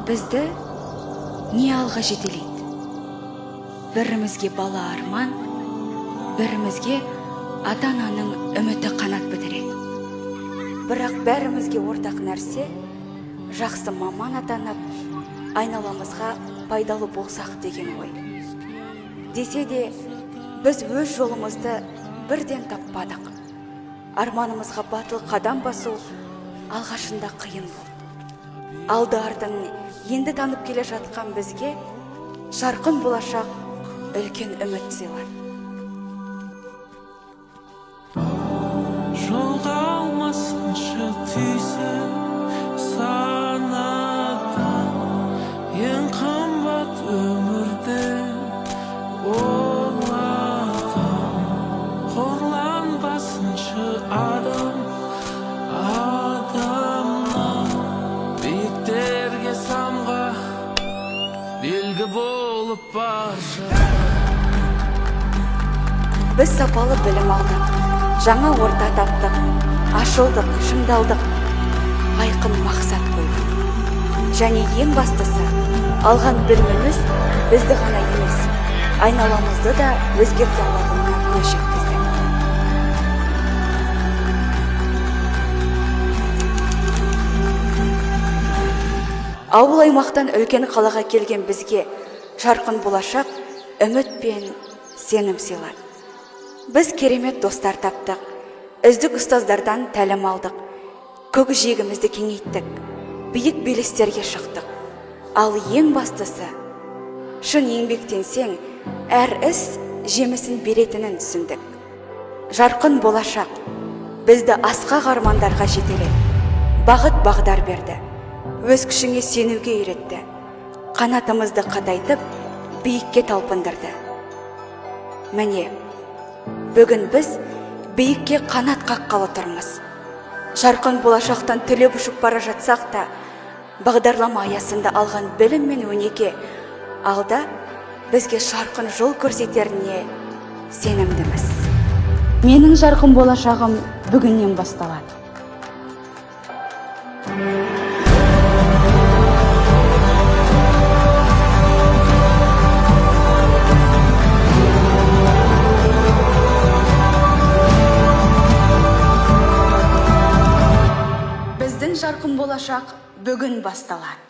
Бізді не алға жетелейді? Бірімізге бала арман, бірімізге ата-ананың үміті қанат бітіреді. Бірақ бәрімізге ортақ нәрсе жақсы маман атанып, айналамызға пайдалы болсақ деген ой. Десе де, біз өз жолымызды бірден таппадық. Арманымызға батыл қадам басу алғашында қиын болды. Алды артын енді танып келе жатқан бізге жарқын болашақ үлкен үміт сыйлады. Жоғалмасыншы түйсік санадан, ең қымбат өмірде ол адам. Қорланбасыншы адам адамнан, биіктерге самға белгі болып барша. Біз сапалы білім алдық, жаңа орта таптық, ашылдық, шыңдалдық, айқын мақсат қойдық. Және ең бастысы, алған біліміміз бізді ғана емес, айналамызды да өзгерте алатынына көз жеткіздік. Ауыл аймақтан үлкен қалаға келген бізге жарқын болашақ үміт пен сенім сыйлады. Біз керемет достар таптық, үздік ұстаздардан тәлім алдық, көкжиегімізді кеңейттік, биік белестерге шықтық. Ал ең бастысы, шын еңбектенсең, әр іс жемісін беретінін түсіндік. Жарқын болашақ бізді асқақ армандарға жетеледі, бағыт бағдар берді, өз күшіңе сенуге үйретті, қанатымызды қатайтып, биікке талпындырды. Міне, бүгін біз биікке қанат қаққалы тұрмыз. Жарқын болашақтан түлеп ұшып бара жатсақ та, бағдарлама аясында алған білім мен өнеге алда бізге жарқын жол көрсетеріне сенімдіміз. Менің жарқын болашағым бүгіннен басталады. Біздің жарқын болашақ бүгін басталады.